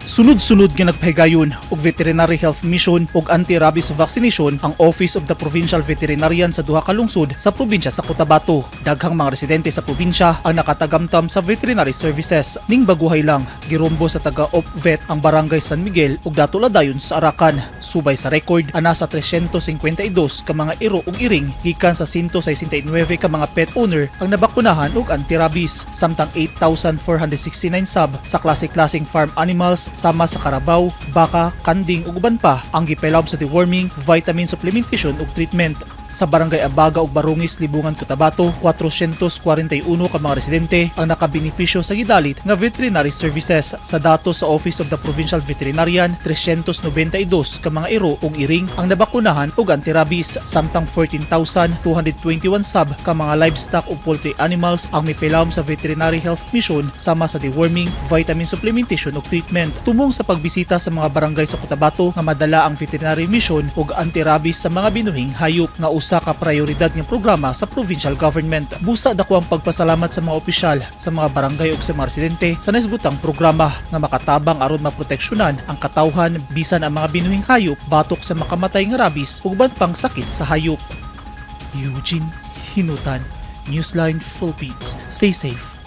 Sunod-sunod nga nagpahigayon og veterinary health mission ug anti-rabies vaccination ang Office of the Provincial Veterinarian sa duha ka lungsod sa probinsya sa Cotabato. Daghang mga residente sa probinsya ang nakatagamtam sa veterinary services. Ning baguhay lang, girumbo sa taga OPVET ang Barangay San Miguel ug Dato Ladayon sa Arakan. Subay sa record, ana sa 352 ka mga iro ug iring gikan sa 169 ka mga pet owner ang nabakunahan og anti-rabies, samtang 8,469 sab sa klase-klaseng farm animals sama sa karabaw, baka, kanding ug uban pa ang gipailaw sa deworming, vitamin supplementation ug treatment. Sa Barangay Abaga ug Barungis, Libungan, Cotabato, 441 ka mga residente ang nakabenepisyo sa gidalit nga veterinary services. Sa datos sa Office of the Provincial Veterinarian, 392 ka mga iro ug iring ang nabakunahan og anti-rabies, samtang 14,221 sab ka mga livestock ug poultry animals ang mipilawom sa veterinary health mission sama sa deworming, vitamin supplementation ug treatment. Tumong sa pagbisita sa mga barangay sa Cotabato nga madala ang veterinary mission ug anti-rabies sa mga binuhing hayop nga usa ka prioridad nga programa sa provincial government. Busa dako ang pagpasalamat sa mga opisyal, sa mga barangay ug sa mga residente sa naisgutang programa nga makatabang aron maproteksyonan ang katawhan bisan ang mga binuhing hayop batok sa makamatay nga rabies ug uban pang sakit sa hayop. Eugene Hinutan, Newsline Philippines. Stay safe.